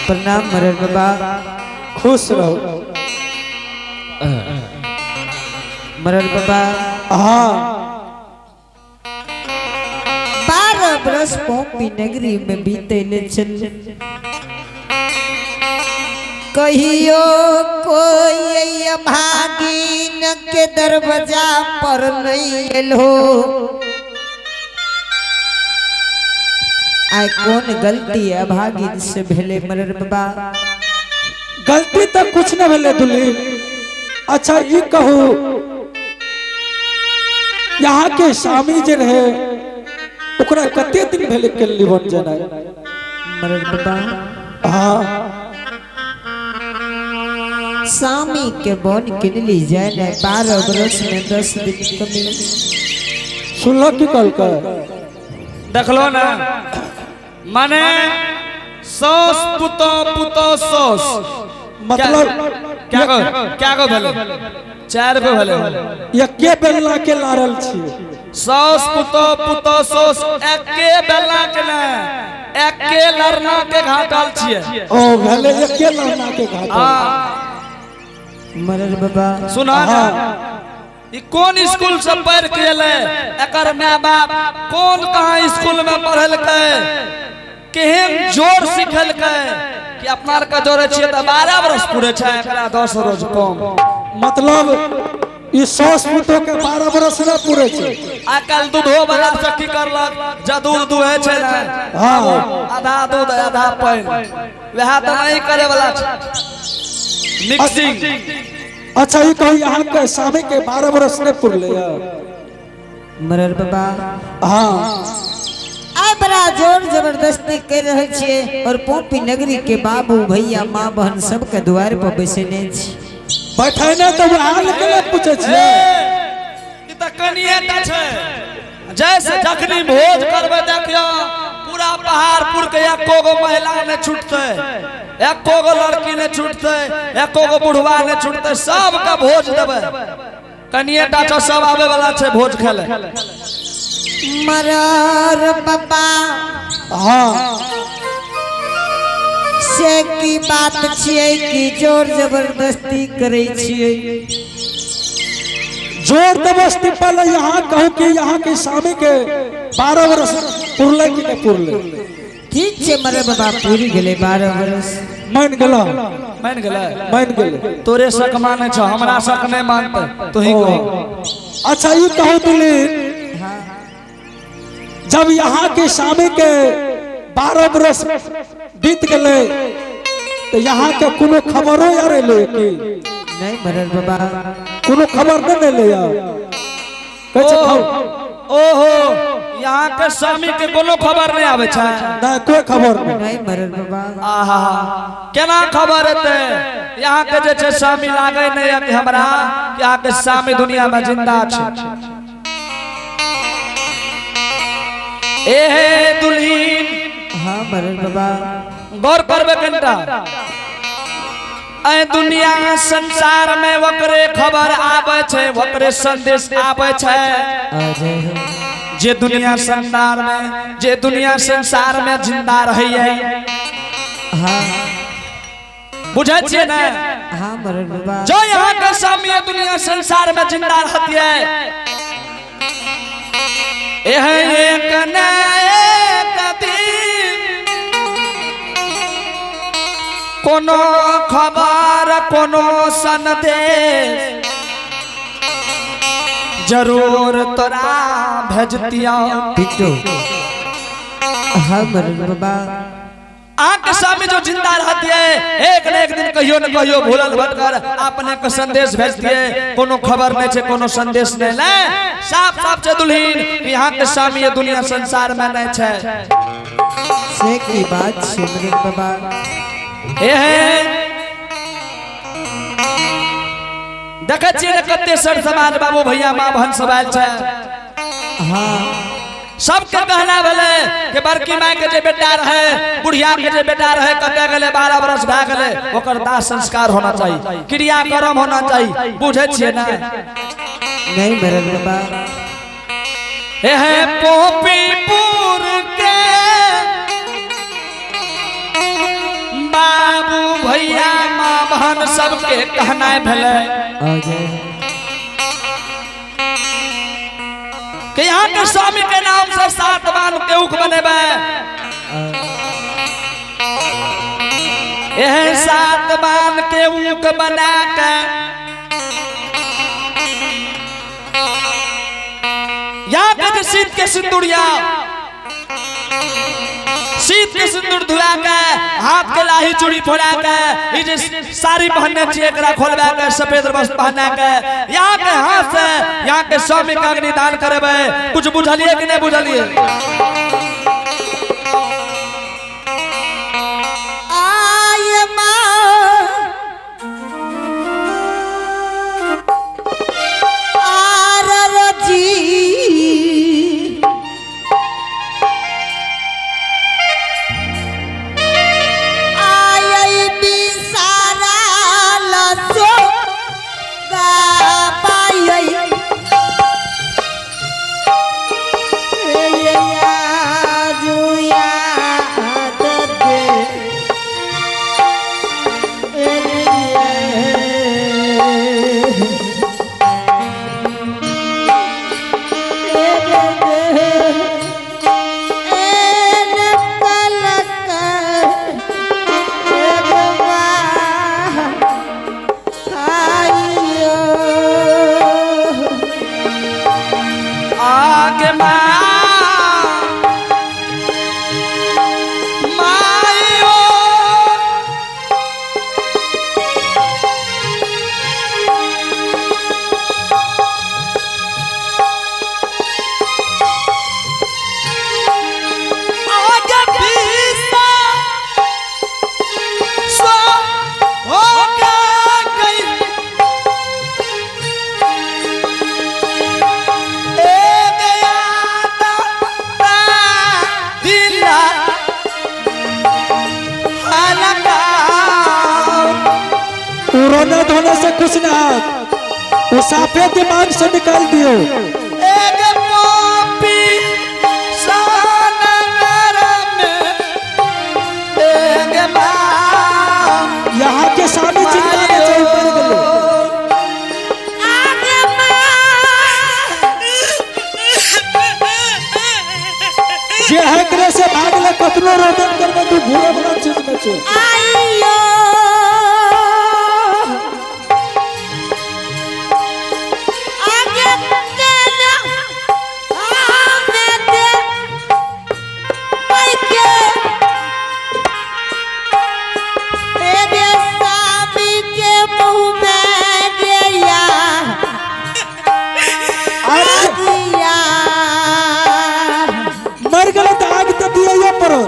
प्रणाम मरर बाबा। खुश रहो। मरर बाबा। हाँ। 12 बरस पोपी नगरी में बीतले चल, कहियो कोई भागिन के दरवाजा पर नहीं एलो। आय कौन गलती अभागिन से भेले मरर बाबा? गलती तो कुछ न भेले दुल्हीन। अच्छा ये कहू, यहाँ के स्वामी जे रहे ओकरा कते दिन भेले के वन जेनाइ? मरर बाबा। हाँ। स्वामी के बोन किनली जाए ने 12 बरस में 10 दिन कमी। सुनलो की कहलकै? देखलो ना, माने सौस पुतो पुतो सौस। मतलब क्या गो क्या गो भेले? 4 गो भेले। एके बेलना के लारल छी। सौस पुतो पुतो सौस एके बेलना के ने एके लड़ना के घाटल छिए। ओ भेले एके लड़ना के घाटल। हाँ। मरर बाबा। सुना ना, ई कोन स्कूल से पढ़ के एलै? एकर my बाप कोन कहाँ स्कूल में पढ़लकै? केहन जोर सिखलकै कि अपना आर के जोड़े छियै तऽ 12 बरस पूरे छै, एकरा 10 रोज कम। मतलब ई सौस पुतो के 12 बरस न पूरे छै। आइ काल्हि दूधो वाला सब की करलक, जब दूध दुहै छै ने, हाँ। आधा दूध आधा पानि, वएह तऽ नहीं करे वाला छै मिक्सिंग। अच्छा ये कहू, यहाँ के स्वामी के 12 बरस न पुरले? मरर बाबा। हाँ। आय बड़ा जोर जबरदस्ती कर रहे छिए और पोपी नगरी के बाबू भैया माँ बहन सबके द्वार पर बैसेने छी। बैठे ने तो वहाँ के ने पूछे छियै। ई तऽ कनिए टा छै, जैसे जखनी भोज करबै देखियो पूरा पहाड़पुर के एको गो महिला नहि छूटतै, एको गो लड़की नहि छूटतै, एको गो बुढ़वा नहि छूटतै, सबके भोज देबै। कनिए टा छै, सब आबै वाला छै भोज खेले। मरर बाबा। हाँ। से की बात छियै कि जोर जबरदस्ती करै छियै? जोर जबरदस्ती पहले यहाँ कहू कि यहाँ के स्वामी के 12 बरस पुरले कि नहीं पुरले? ठीक छै मरर बाबा, पूरी गेलै 12 बरस। मान गेलो? मान गेलै। मान गेलै। तोरे शक मानै छौ, हमरा शक नहि मानतै, तू ही कह। अच्छा ये कहू दुल्हीन, जब यहाँ के स्वामी के 12 बरस बीत गए तो यहाँ के कोनो खबरो यार एलै कि? नहीं मरर बाबा। कोनो खबर नहीं एलै यार? कहै छै ओहो, यहाँ के स्वामी के कोनो खबर नहीं आबै छै? नहीं, कोई खबर नहीं। नहीं मरर बाबा। आहा, केना खबर एतै? यहाँ के जे छै स्वामी लागै नहीं है कि हमरा यहाँ के स्वामी दुनिया में जिंदा छै। एहे दुल्हीन। हाँ मरर बाबा। गौर करबे कनिटा, ऐ दुनिया संसार में ओकरे खबर आबै छै, ओकरे संदेश आबै छै। जे दुनिया संसार में, जे दुनिया संसार में जिंदा रहैए। हाँ। बुझै छियै ने? हाँ मरर बाबा। जो यहाँ के स्वामी दुनिया संसार में जिंदा रहतियै, एह एक न एक दिन कोनो खबर कोनो संदेश जरूर तोरा भेजतिया। पिंटू। हाँ मरर बाबा। आंख स्वामी जो जिंदा रहती है, एक न एक दिन कहियो न कहियो भूलल भटकर अपने के संदेश भेजती है। कोनो खबर नहीं छे, कोनो संदेश नहीं ले, साफ साफ छे दुल्हीन, यहाँ के स्वामी ये दुनिया संसार में नहीं छे। से की बात छे मरर बाबा? एहे देखे छियै ने कते सर समाज बाबू भैया माँ बहन सब आयल छै। हाँ। सबके कहना भेलै कि बड़की माय के जे बेटा रहे, बुढ़िया के जे बेटा रहे, कतऽ गेलै? 12 बरस भए गेलै, ओकर दाह संस्कार होना चाही, क्रियाक्रम होना चाही। बुझै छियै ने? नहीं मरर बाबा। एहे पोपीपुर के के कहनाय भेलै कि यहाँ के स्वामी के नाम से सात बान के उख बनेबै। एहन सात बान के ऊख बना के यहाँ के जे शीत के सिंदूरिया, शीत के सिंदूर धुला के, हाथ के लाही चूड़ी फोड़ा के, ई जे साड़ी पहनने छियै एकरा खोलबा के सफेद वस्त्र पहना के यहाँ के हाथ से यहाँ के स्वामी के अग्निदान करेबै। कुछ बुझलिए कि नहीं बुझलिए? आय माँ आर रजी आय बिसारा लसो गा पाय आगे माँ मायो आगे पीसा सो हो गई ए गया ता दिला हलका। उ रोने धोने से कुछ ना हाथ, वो साफे दिमाग से निकाल दियो। एक पापी सानगर में एक माँ यहाँ के स्वामी चिंता में चल पड़ गए। जे है करे से भाग ले, कतनो रोदन करबे तू घूरे वाला चीज न छे। आइयो आगे तेना आमे दे पैके तेरे स्वामी के मुंह में गया आज दिया। मर गए तो आग तो दिया पड़ो।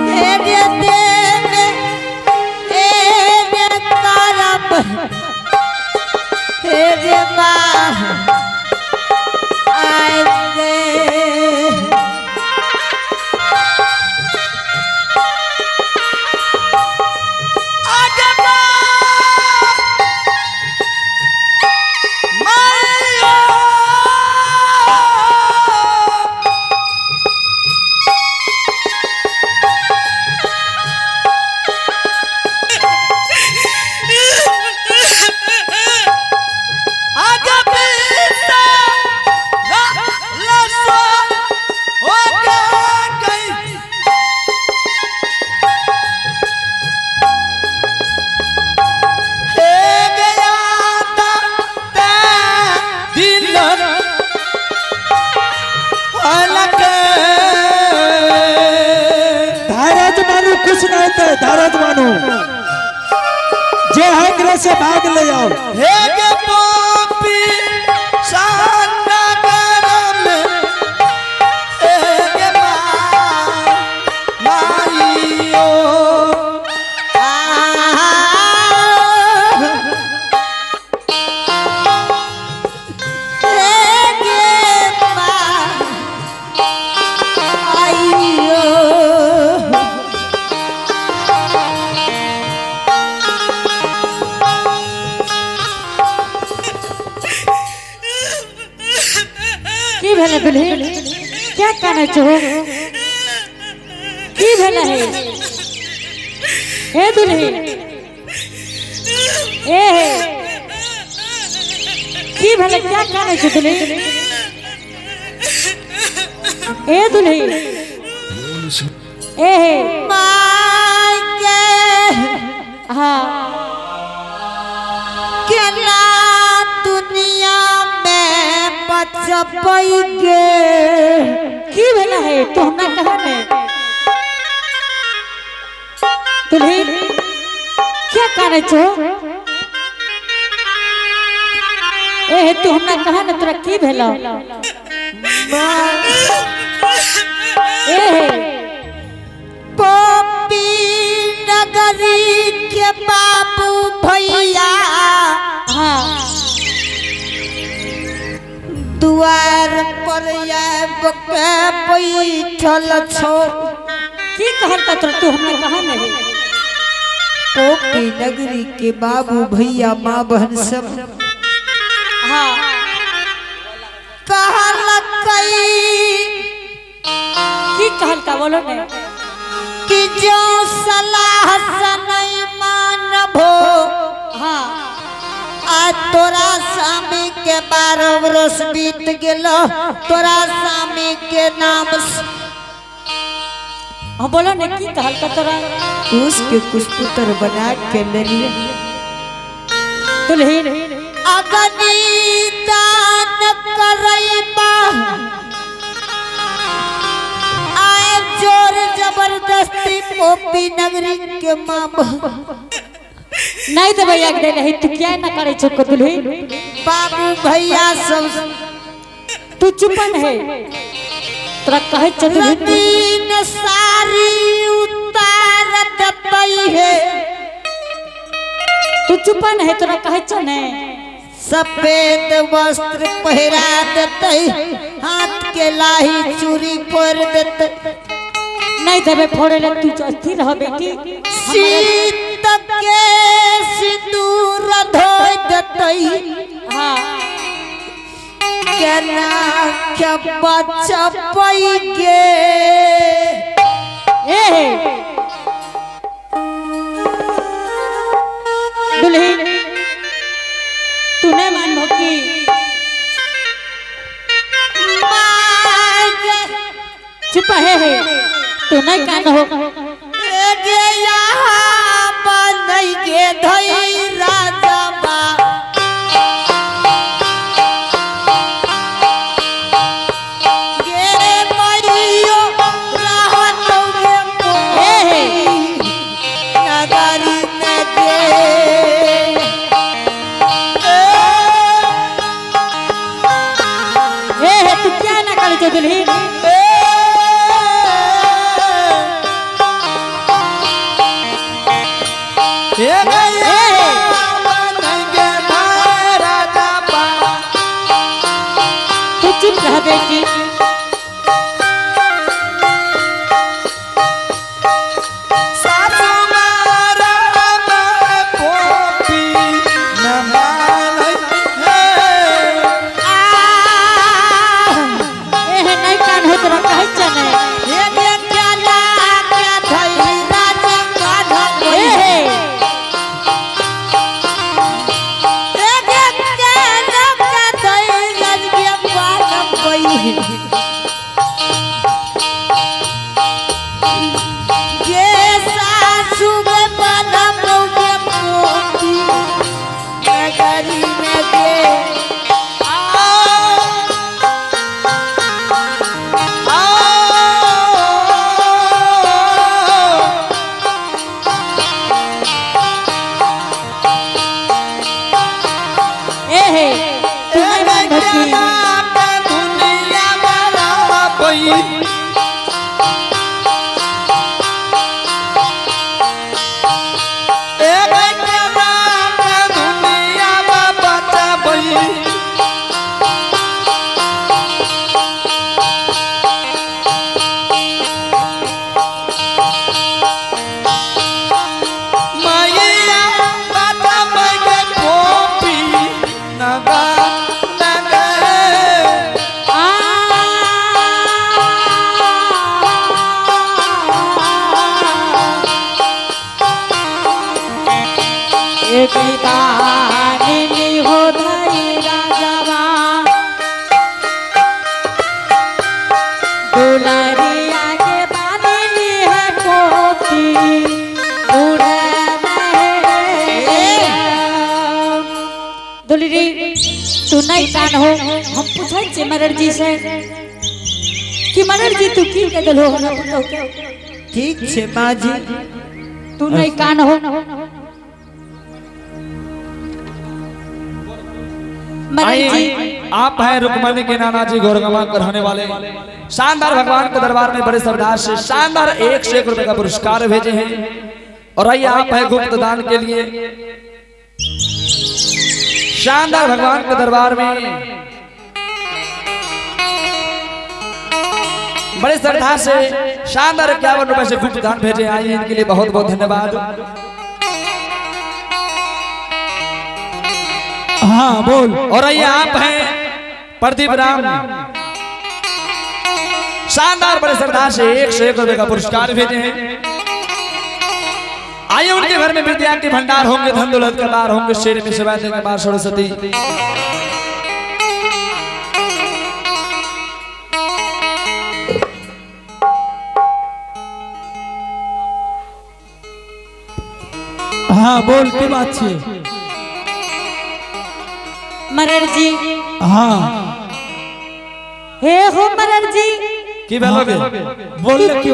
तेरे देव तेरे करम तेरे माँ आएंगे। आगे माँ मायो आगे पीसा लसो हो गई हे गया ता ता दिल हलक। धारज मानू कुछ नहीं थे, धारज मानू जे है करे से भाग ले आओ। हे गे पापी सानगर में हे गे माइयो की भेलै दुल्ही, क्या कानै छहो? की भेलै हे? हे दुल्ही, ए हे, की भेलै? क्या कानै छै दुल्ही? ए दुल्ही, ए हे। माय के। हाँ। केना दुनिया में बचबै गे? की भेलै हे? तू हमरा कह ने दुल्ही, क्या कानै छो? ए हे, तू हमरा कह ने, तोरा की भेलौ? ए हे। पोपी नगरी के बाबू भैया दुआर पर आबि के बैठल छौ। की कहल का तोरा? तू हमरा कहा नहीं। पोपी नगरी के बाबू भैया, माँ बहन सब कहलकै की कहल का, बोलो ने। कि जो सलाह से नहीं मानबो आ तोरा स्वामी के 12 वर्ष बीत गेलो, तोरा स्वामी के नाम हाँ, बोलो ने, की कहल का तोरा? उसके कुछ पुत्र बना के ले लिए। दुल्ही। अग्नि दान करैबा, आए जोर जबरदस्ती पोपी नगरी के माँ नहीं देबै आग दे रही। तू क्या ना करे छो को दुल्ही? बाबू भैया सब। तू चुपन है, तोरा कहै छ दुल्ही। रंगीन साड़ी उतार देतै है। तू चुपन है, तोरा कहै छ ने। सफेद वस्त्र पहिरा देतै, हाथ के लाही चूड़ी फोड़ देतै। नहीं देबै फोड़े ले, तू स्थिर रह बेटी। सीत के सिंदूर धोइ देतै। केना के बचबै गे? ए हे दुल्ही, तू नहीं मानबो की? माय गे। चुप है, हे तू नहीं कान हो। ए गे, यहाँ बनै गे धै राजबा। गे मैयो रहतौ गे ए हे। नगरी में गे। ए हे, तू क्या ना करे छो दुल्ही? ए ए हे। तू चुप रह बेटी। सासु मारा पोपी न मानै हे। ए हे, नहीं कान हो, तोरा कहै छ ने। ए गे केना के धै राजबा? ए हे। ए गे केना के धै राजबा? तू नहीं कान हो। हम पूछै छियै मरर जी से कि मरर जी तू की कह देलहो हमरा पुतोह के? ठीक छै माँ जी। तू नहीं कान हो। मरर जी आप हैं रुक्मणी के नाना जी गौरगमा रहने वाले, शानदार भगवान के दरबार में बड़े श्रद्धा से शानदार 101 रुपए का पुरस्कार भेजे हैं। और आइए आप हैं गुप्त दान के लिए शानदार भगवान के दरबार में बड़े श्रद्धा से शानदार 51 रुपए से गुप्त दान भेजे। आइए इनके लिए बहुत बहुत धन्यवाद। हाँ बोल। और आइए आप हैं प्रदीप राम, शानदार बड़े श्रद्धा से 101 रुपए का पुरस्कार भेजे हैं। आइए उनके घर में विद्या के भंडार होंगे, धन दौलत के बार होंगे, शेर में सेवा देंगे मां सरस्वती। हाँ बोल, की बात छे? मरर जी। हाँ। हे हो मरर जी। की भेलो गे? बोल ले की।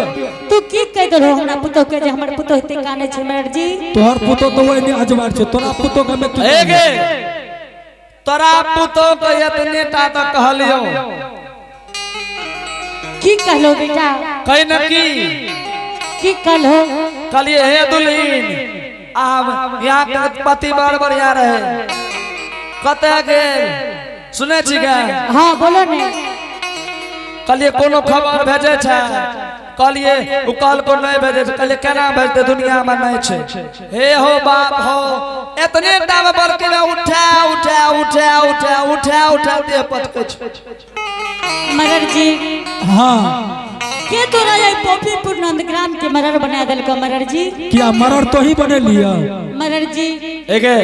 तू की कह देलहो हमरा पुतोह के जे हमर पुतोह एते काने छै मरर जी? तोहर पुतो तो वही अजवार छे, तोरा पुतो के में तू ए गे, तोरा पुतो के एतने टा त कहलियो। की कहलो बेटा? कहीं न की। की कहलो? कहलिए हे दुल्हीन, आब यहाँ के पति बड़ बढ़िया रहे, कतऽ गेल सुनै छी गे? हाँ बोलो ने। कहलिए कोनो खबर भेजै छै? कहलिए ओ कहलको नहीं भेजै छै। कहलिए केना भेजतै, दुनिया में नहीं छै। हे हो बाप हो, एतने टा में बड़की में उठा उठा उठा उठा उठा उठा देह पटकै छै। मरर जी। हाँ। के तोरा ये पोपीपुर नंदग्राम के मरर बना देलको मरर जी? क्या मरर तो ही बने लिया? मरर जी। एगे।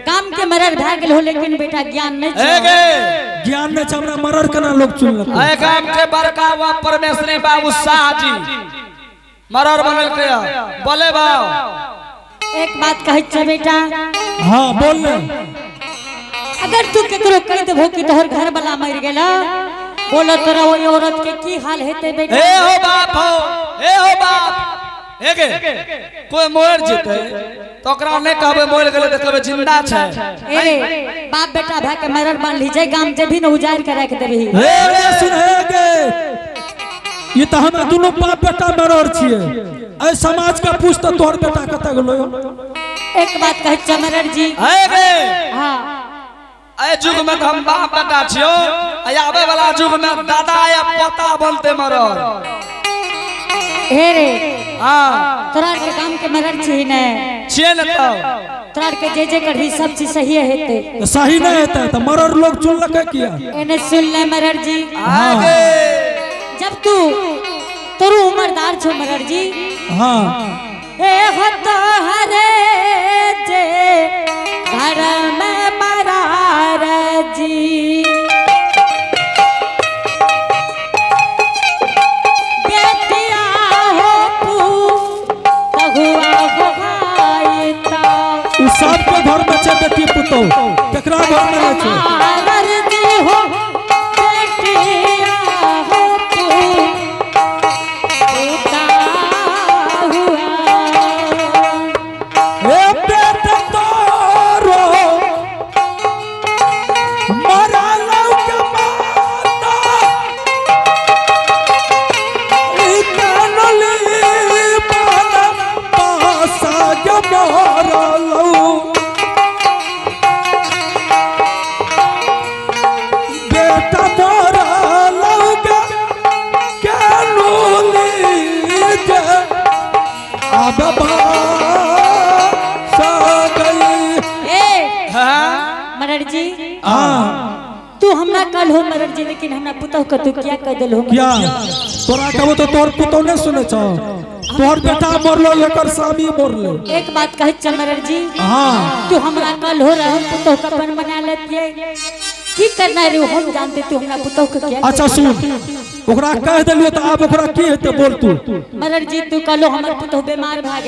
काम के मरर भए गेल हो, लेकिन बेटा ज्ञान नहीं छौ। एगे। ज्ञान नहीं छौ, हमरा मरर केना लोग चुनलको? ए गाम के बड़का वा परमेश्वरी बाबू शाह जी मरर बनलकै। बोले बाबू। एक बात कहै छियै बेटा। हाँ बोल ने। अगर तू केकरो कह देबहो कि तोहर घर वाला मर गेला, बोलो तोरा ओई औरत के की हाल हेतै बेटा? ए हो बाप हो, ए हो बाप, एगे कोई मर जेतै तो ओकरा नहीं कहबै मर गेलै, त कहबै जिंदा छै। ए बाप बेटा भाई के मरर मान ली जाय, गाम जे भी न उजाड़ के राख देबही। हे गे सुन, हे गे, ये तो हम दोनों बाप बेटा मरर छिए। ए समाज का पूछ तो तोहर बेटा कतऽ गेलो? एक बात कहै छियै मरर जी। ए गे। हाँ। ए युग में तो हम बाप बेटा छियो, आवे वाला युग में दादा या पोता बनते मरर। हे रे। हाँ। तोरा के गाम के मरर छी ने? छिए न तो। तोरा के जे जे करही सब चीज सही हेतै। तो सही नहीं हेतै तो मरर लोग चुनलकै किया? एने सुन ले मरर जी। आगे। जब तू तोरू उम्रदार छो मरर जी। हाँ। ए हो तो हरे जे घर में मरार जी, बेटिया हो तू तहुआ हो भाई ता। उ सबके घर में छै बेटी पुतोह, केकरा घर में नहीं छै? मरर जी हो बेटिया हो तू पुता हुआ। हे बेटा तोरो मरलौ के माता, ई कानली माता पासा के मरलौ। बेटा मरलौ के कानली जे अब भाषा गई। ए हाँ। मरर जी। हाँ। तू हमरा कल हो मरर जी, लेकिन हमरा पुतोह के तू क्या कह देलहो? क्या तोरा कहबो तो तोहर पुतोह नहीं सुने छौ? तोहर बेटा मरलो, एकर स्वामी मरलो। एक बात कहै छियै मरर जी। हाँ। तू हमरा कल हो रहा, हम पुतोह के अपन बना लेतियै। की करना रे हम जानते, तू हमरा पुतोह के क्या? अच्छा सुन, ओकरा कह देलियो तो आब ओकरा की हेतै बोल तू। मरर जी तू कहलो हमर पुतोह बीमार भए गेल।